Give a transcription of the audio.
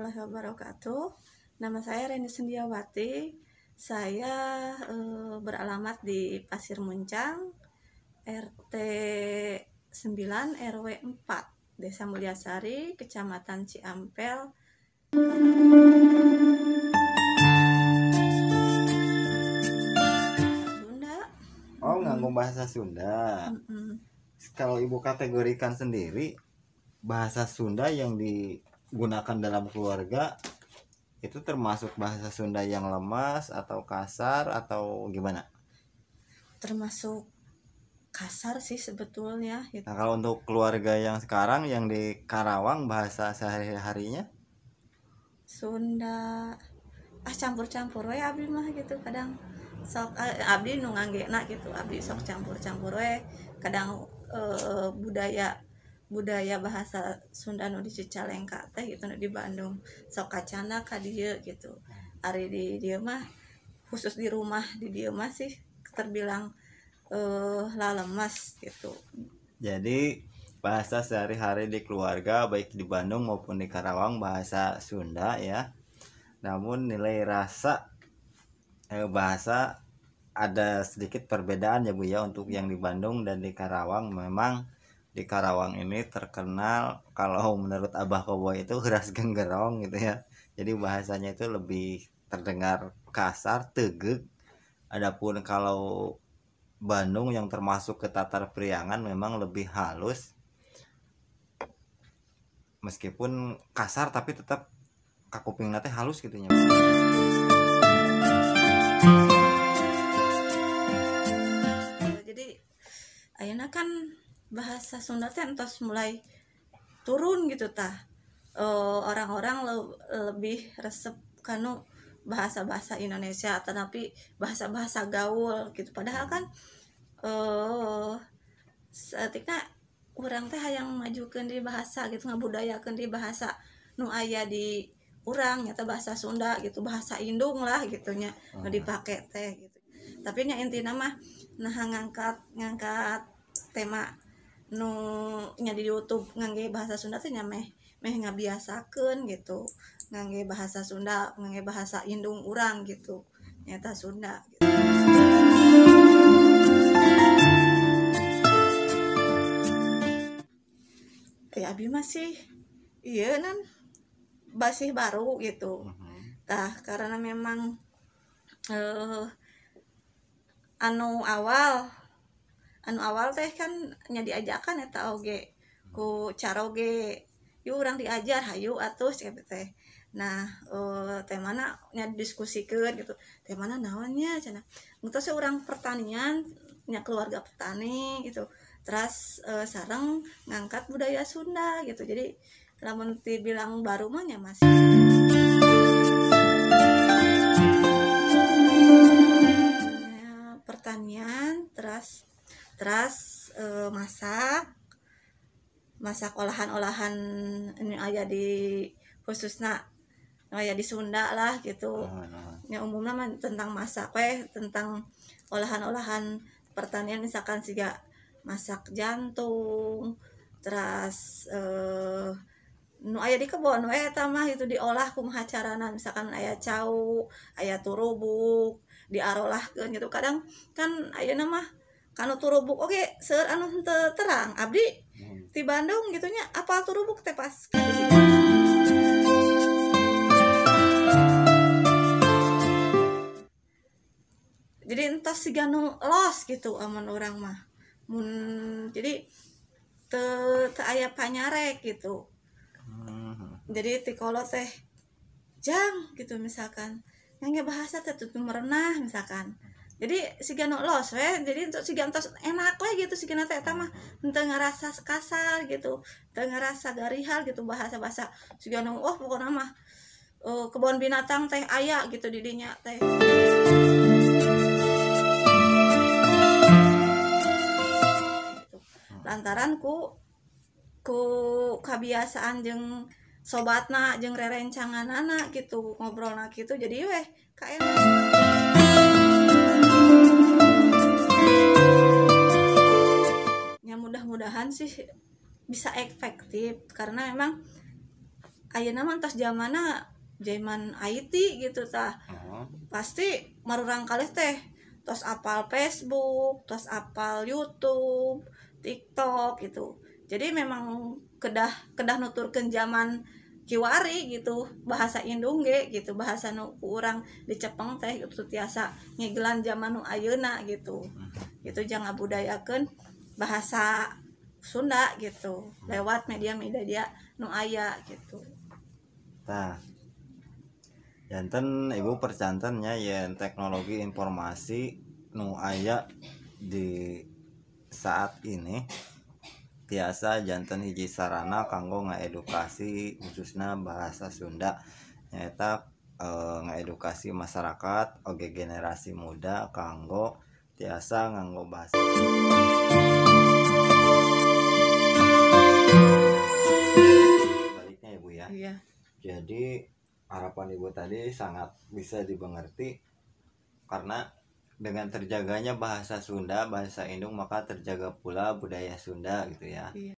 warahmatullahi wabarakatuh. Nama saya Reni Sendiawati. Saya beralamat di Pasir Muncang, RT 9 RW 4, Desa Mulyasari, Kecamatan Ciampel. Sunda. Oh, nganggo bahasa Sunda. Kalau Ibu kategorikan sendiri, bahasa Sunda yang digunakan dalam keluarga itu termasuk bahasa Sunda yang lemas atau kasar atau gimana? Termasuk kasar sih sebetulnya. Gitu. Nah, kalau untuk keluarga yang sekarang yang di Karawang bahasa sehari-harinya? Sunda. Ah, campur-campur we abdi mah gitu kadang. Sok abdi nu nganggena gitu, abdi sok campur-campur we. Kadang budaya bahasa Sunda nu di Cicalengka teh gitu, nu di Bandung sok kacana ka dieu gitu. Ari di dieu mah khusus di rumah di dieu mah sih terbilang lalemes gitu. Jadi bahasa sehari-hari di keluarga baik di Bandung maupun di Karawang bahasa Sunda ya. Namun nilai rasa bahasa ada sedikit perbedaan ya Bu ya untuk yang di Bandung dan di Karawang. Memang di Karawang ini terkenal kalau menurut Abah Koboy itu keras genggerong gitu ya. Jadi bahasanya itu lebih terdengar kasar, tegeg. Adapun kalau Bandung yang termasuk ke Tatar Priangan memang lebih halus. Meskipun kasar tapi tetap kakupingna teh halus gitu nya. Jadi ayeuna kan bahasa Sunda teh entos mulai turun gitu tah. Orang-orang lebih resep kanu bahasa-bahasa Indonesia tetapi bahasa-bahasa gaul gitu. Padahal kan saeutikna urang teh hayang majukeun di bahasa gitu, ngabudayakeun di bahasa nu aya di urang nyata bahasa Sunda gitu, bahasa indung lah gitu nya nu dipake teh gitu. Tapi nya intina mah nah ngangkat tema nu nya di YouTube ngangge bahasa Sunda teh nya meh ngabiasakeun gitu, ngangge bahasa Sunda, ngangge bahasa indung urang gitu, nyata Sunda gitu. Ya abi masih iya nan masih baru gitu. Tah karena memang anu awal teh kan nya diajakan eta oge ku caroge, yuk urang diajar hayu atuh cek teh. Nah temana nya diskursikeun gitu, temana naonnya cenah. Engtos urang pertanian nya keluarga petani gitu. Terus sareng ngangkat budaya Sunda gitu. Jadi lamun dibilang baru mah nya masih ya, pertanian terus masak olahan-olahan ini aya di khususna aya di Sunda lah gitu. Ya umumnya mah tentang masak weh, tentang olahan-olahan pertanian misalkan siga masak jantung, terus nu aya di kebon we eta mah itu diolah kumaha carana, misalkan aya cau, aya turubuk, diarolahkeun gitu. Kadang kan ayeuna mah kanu turubuk oge seueur anu henteu terang. Abdi di Bandung gitu nya apal turubuk teh pas jadi entos siga nu los gitu amun urang mah. Mun jadi teu aya panyarek gitu. Jadi tikolo teh jang gitu misalkan ngangge bahasa teh tuh merenah misalkan. Jadi siga nu los we, jadi untuk siga entos enak we gitu siga teh eta mah henteu ngarasa kasar gitu, teu ngarasa garihal gitu bahasa-bahasa siga nu oh pokona mah kebon binatang teh aya gitu di dinya teh. Lantaran ku kabiasaan jeung sobatna jeung rerencanganana gitu ngobrolna gitu jadi weh kaenak. Ya mudah-mudahan sih bisa efektif karena memang Ayeuna mah tos zamanna zaman IT gitu tah. Pasti murangkalih teh tos apal Facebook, tos apal YouTube, TikTok gitu. Jadi memang kedah kedah nuturkeun zaman kiwari gitu, bahasa indung ge gitu, bahasa nu ku urang dicepeng teh gitu tiasa ngigelan zaman nu ayeuna gitu. Gitu jangan budayakeun bahasa Sunda gitu lewat media-media nu aya gitu. Nah, janten ibu percanten nya yen teknologi informasi nu aya di saat ini tiasa janten hiji sarana kanggo ngaedukasi khususnya bahasa Sunda, nyaeta ngaedukasi masyarakat oge generasi muda kanggo tiasa nganggo bahasa. Baliknya, Ibu, ya. Iya. Jadi harapan ibu tadi sangat bisa dimengerti karena dengan terjaganya bahasa Sunda, bahasa Indung, maka terjaga pula budaya Sunda gitu ya. Iya.